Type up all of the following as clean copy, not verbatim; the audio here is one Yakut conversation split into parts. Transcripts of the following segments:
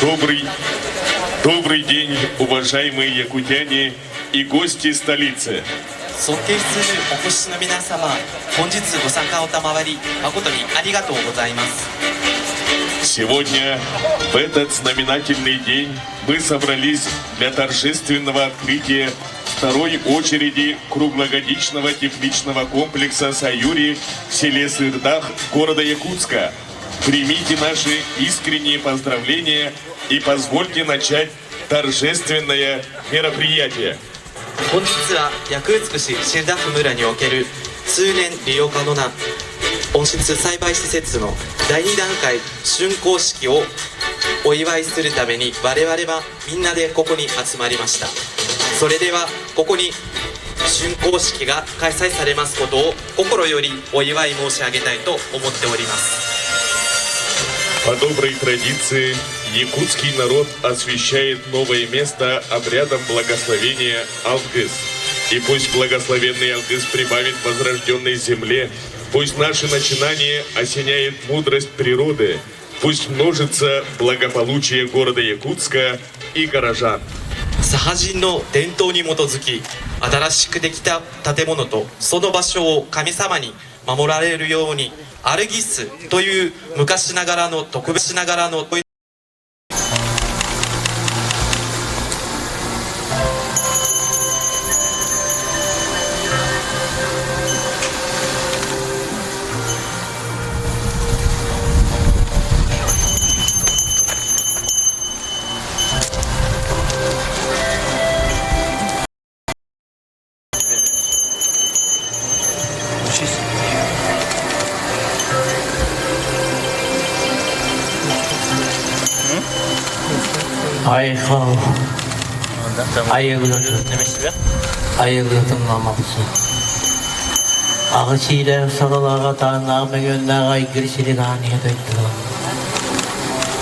Добрый, добрый день, уважаемые якутяне и гости столицы. 尊敬するお越しの皆様、本日ご参加を賜り、誠にありがとうございます。 Сегодня, в этот знаменательный день, мы собрались для торжественного открытия второй очереди круглогодичного тепличного комплекса «Саюри» в селе Сырдах города Якутска. Примите наши искренние поздравления и позвольте начать торжественное мероприятие. 本日はヤクーツク市シルダフ村における通年利用可能な温室栽培施設の第2段階竣工式をお祝いするために我々はみんなでここに集まりました。それではここに竣工式が開催されますことを心よりお祝い申し上げたいと思っております。 По доброй традиции, якутский народ освящает новое место обрядом благословения Алгыс. И пусть благословенный Алгыс прибавит возрожденной земле, пусть наше начинание осеняет мудрость природы, пусть множится благополучие города Якутска и горожан. サハ人の伝統に基づき新しくできた建物とその場所を神様に守られるようにアルギスという昔ながらの特別ながらの Айхал айылгытын айылгытын намаксы. Аҕа сиилээх саҕалааҕа тааннаах мөҥүөннээх айгыр сирин аан ийэ дойдулар.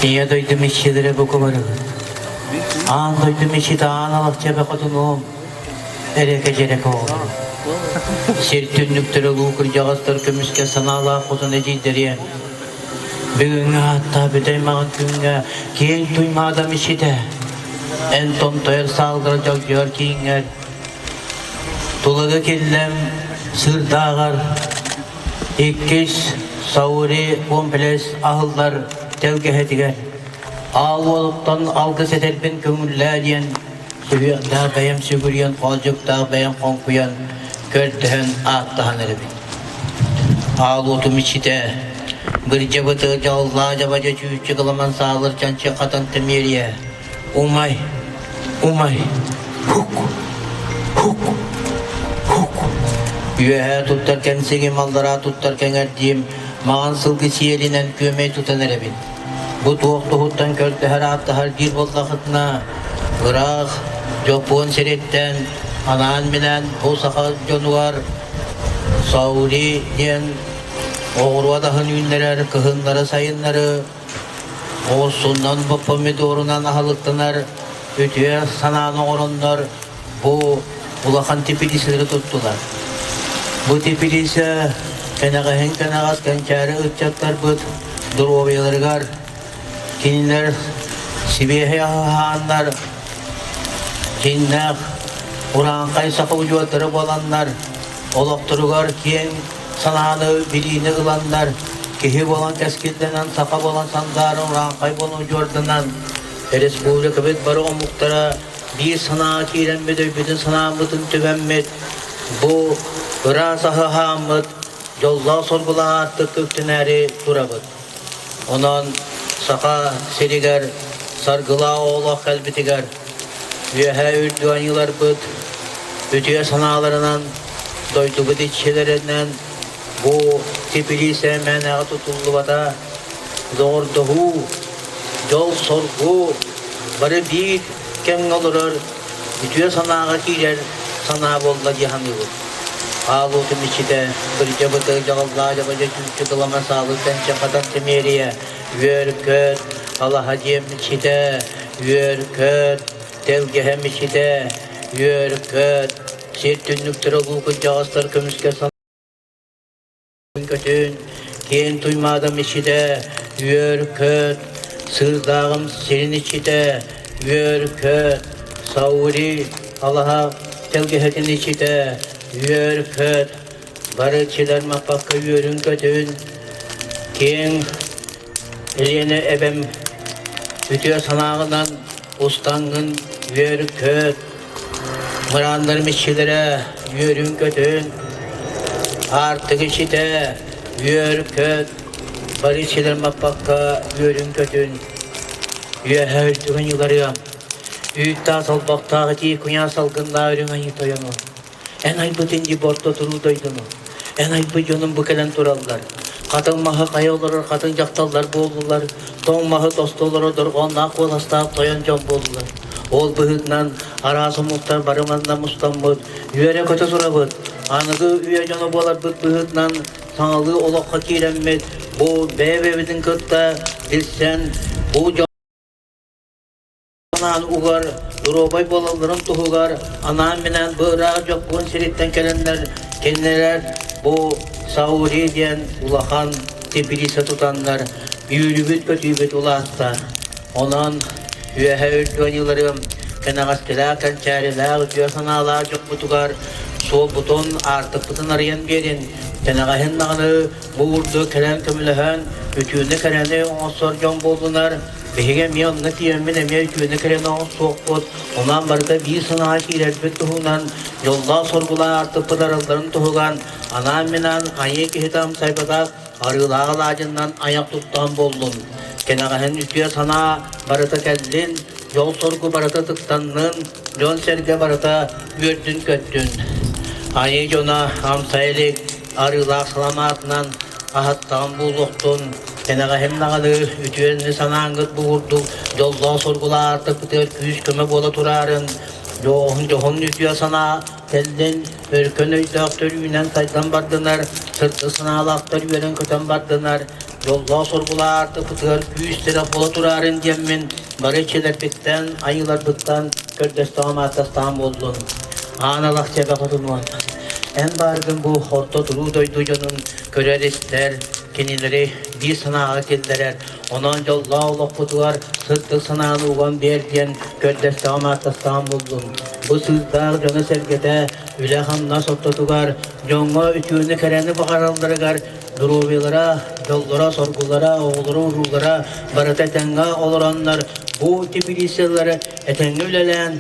Ийэ дойдум иччилэрэ бука барыгыт. Аан дойдум иччитэ аан алахча хотунуом эрэкэ дьэрэкэ оҕолорум. Сир түннүктэрэ улуу кырдьаҕастар көмүскэ санаалаах хотун эдьиийдэриэм. Бүгүҥҥү ааттаах бүтэй маҕан күҥҥэ киэҥ туймаадам иччитэ. Эн томтойор саалгар дьолдьуйар кииҥҥэр Тулагы Киллэм сыырдааҕар иккис Саури комплекс аһыллар тэлгэһэтигэр аал уолуттан алгыс этэрбин көҥүллээ диэн сүһүөхтээх бэйэм сүгүрүйэн хоолдьуктаах бэйэм хоҥкуйан көрдөһөн ааттаһан эрэбин. Аал уотум иччитэ бырдьабыты дьаллаа дьабадьа чүүччү кыламан саалыр чанчы хатан тэмиэрийэ умай умай хук хук хук үөһээ туттар кэмсигим аллараа туттар кэҥэрдиим маҕан сылгы сиэлинэн күөмэй тутан эрэбин Бу туох туһуттан көрдөһөр ааттаһар диир буоллахытына, ыраах Дьоппуон сириттэн анаан-минээн бу саха дьонугар Саури диэн оҕуруот аһын үүннэрэр кыһыннары-сайыннары оҕурсунан помидорунан аһылыктанар үтүө санааны оҥороннор бу улахан типилиисэлэри туттулар. Бу типилиисэ кэнэҕэһин кэнэҕэс кэнчээри ыччаттарбыт доруобуйаларыгар кинилэр сибиэһэй аһааннар дьиҥнээх урааҥхай саха удьуордара буоланнар олохторугар киэҥ санааны билиини ыланнар киһи буолан кэскилдэнэн саха буолан сандаарын урааҥхай буолан удьуорданан республикабыт бары омуктара биир санаа киирэммит өйбүтүн санаабытын түмэммит бу ыраас аһааммыт дьоллоох соргулаахтык үктэнээри турабыт. Онон Саха сиригэр саргылаах олох кэлбитигэр үөһээ үрдү аньыыларбыт үтүө санааларынан дойдубут иччилэринэн бу типилиисэ мээнэҕэ тутуллубата доҕордоһуу дьол-соргу бары биир кэмҥэ олорор үтүө санааҕа киирэр санаа буолла дии саныыбын. Аал уотум иччитэ, бырдьа-бытык дьаҕыллаа дьабадьа чүүччү кылама саалы тэнчэ хатан тимиэрийэ, үөр-көт, алаһа дьиэм иччитэ, үөр-көт, тэлгэһэм иччитэ, үөр-көт, сир түннүктэрэ улуу кырдьаҕастар көмүскэ Көтүн, киэҥ туймаадам иччитэ, үөр-көт, Сыырдааҕым сирин иччитэ үөр-көт, Саури алаһа тэлгэһэтин иччитэ үөр-көт, бары иччилэр маппакка үөрүн-көтүн, киэҥ Элиэнэ эбэм үтүө санааҕынан устаҥҥын үөр-көт, мырааннарым иччилэрэ үөрүн-көтүн, аартык иччитэ үөр-көт, бары иччилэр маппакка үөрүн-көтүн, үөһэ үрдүгүн йыларыам, үүт-таас олбохтоох итии куйаас салгыннаах үрүҥ айыы тойону, Эн айбытын дии орто туруу дойдуну, эн айбыт дьонум бу кэлэн тураллар. Хатыҥ маһы хайа олорор хатыҥ дьахталлар буоллулар, тоҥ маһы тосту олорор дорҕоонноох куоластаах тойон дьон буоллулар. Ол быһыытынан араас омуктар бары манна мустаммыт, үөрэ-көтө турабыт. Аныгы үйэ дьоно буоларбыт быһыытынан саҥалыы олоххо киирэммит, бу бэйэ-бэйэбитин кытта билсэн, бу дьон Анаан угар, доруобай буолалларын туһугар анаан-минээн бу ыраах Дьоппуон сириттэн кэлэннэр кинилэр бу Саури диэн улахан теплица тутаннар үөрүүбүт-көтүүбүт улаатта. Онон үөһэ үрдүөньыларым кэнэҕэскилээх кэнчээрилээх үтүө санаалаах дьоппутугар суолбутун, аартыкпытын арыйан биэрин, кэнэҕэһин даҕаны бу урду кэлэн көмөлөһөн, үтүөнү-кэрэни оҥостор дьон буоллунар. Биһиги эмиэ онно тиийэммин эмиэ үтүөнү кэлэн оҥостуохпут, онон барыта биир санааҕа киирэрбит туһунан, дьоллоох-соргулаах аартыкпыт арылларын туһугар анаан-минаан айыы киһитэ амсайбатах арыылаах алаадьыннан айах туттаан буоллун. Кэнэҕэһин үтүө санаа барыта кэллин, дьол-соргу барыта тыктаннын, дьон-сэргэ барыта үөрдүн-көттүн. Айыы дьоно амсайа илик арыылаах саламаатынан аһаттаҕым буолуохтун, кэнэҕэһин даҕаны үтүөнү санааҥҥыт бу курдук дьоллоох-соргулаах аартыкпытыгар күүс-көмө буола тураарын, дьоһун үтүө санаа кэллин, өркөн өйдөөхтөр үүнэн сайдан бардынар, сырдык санаалаахтар үөрэн-көтөн бардынар, дьоллоох-соргулаах аартыкпытыгар күүс-тирэх буола тураарын диэммин бары иччилэрбиттэн, айыыларбыттан көрдөстөҕүм ааттастаҕым буоллун. Аан алах чэбэ хотунуон, эн бааргын бу орто туруу дойду дьонун көрөр-истэр, кинилэри биир санааҕа киллэрэр, онон дьоллоох олохпутугар сырдык санааны уган биэр диэн көрдөстөҕүм ааттастаҕым буллум. Бу сыырдаах дьоно-сэргэтэ үлэ-хамнас ортотугар дьоҥҥо үтүөнү-кэрэни баҕаралларыгар доруобуйалара, дьоллоро-соргулара, оҕолоро-уруулара барыта этэҥҥэ олороннор бу теплицалары этэҥҥэ үлэлээн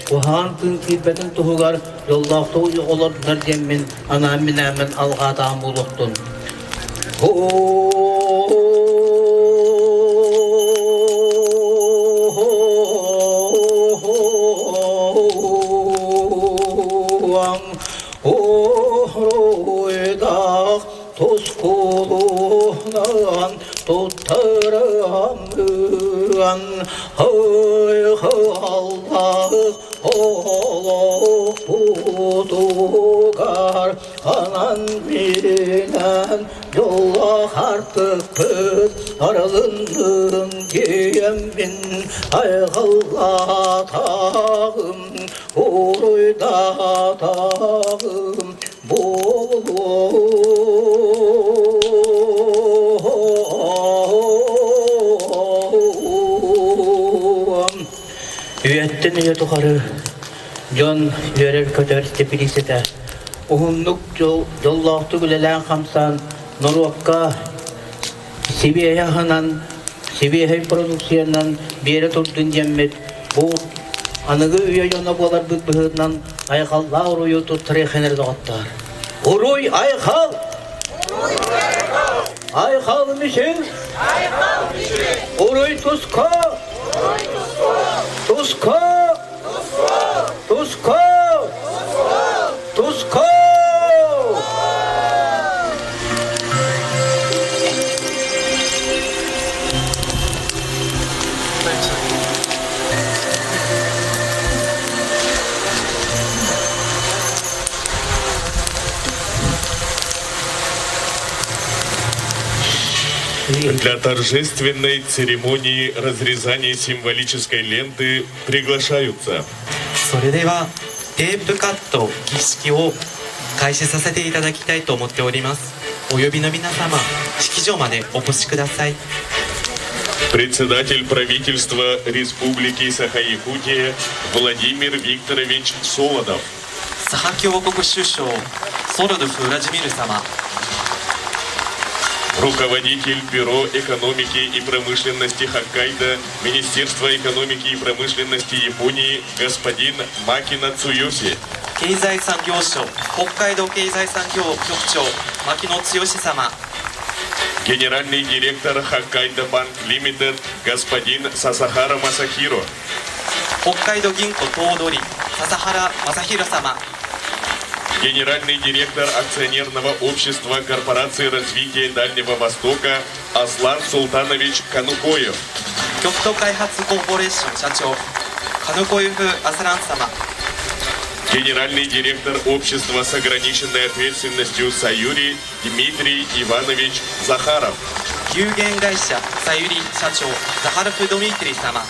куһаҕан тыын киирбэтин туһугар дьоллоохтук олордунар диэммин анаан-минээммин алҕаатаҕым буолуохтун. Тускулунан туттарыамыан Ой-халлах олохпутугар анан минэн дьоллоох артыкпыт арылыннын диэммин айҕаллаатаҕым уруйдаатаҕым буолуо. Үйэттэн үйэ тухары дьон үөрэр-көтөр тэпилииссэтэ уһуннук дьоллоохтук үлэлээн-хамсаан норуокка сибиэһэй аһынан, сибиэһэй продукциянан биэрэ турдун диэммит бу аныгы үйэ дьоно буоларбыт быһыытынан айхаллаах уруйу туттарыахын эрэ доҕоттоор. Уруй айхал! Айхал мишин! Уруй туско! Туско! Туско! Туско! Для торжественной церемонии разрезания символической ленты приглашаются. それではテープカット儀式を開始させていただきたいと思っております。お呼びの皆様、式場までお越しください。Председатель правительства Республики Саха-Якутия Владимир Викторович Солодов. サハ共和国首相ソロドフ・ウラジミール様。 Руководитель Бюро экономики и промышленности Хоккайдо Министерства экономики и промышленности Японии господин Макино Цуёси. 経済産業省北海道経済産業局長牧野剛様。 Генеральный директор Хоккайдо Банк Лимитед господин Сасахара Масахиро. 北海道銀行頭取笹原正弘様。 Генеральный директор акционерного общества Корпорации развития Дальнего Востока Аслан Султанович Канукоев. 極東開発コーポレーション社長カヌコユフ・アスラン様。 Генеральный директор общества с ограниченной ответственностью «Саюри» Дмитрий Иванович Захаров. 有限会社さゆり社長ザハルフ・ドミートリー様。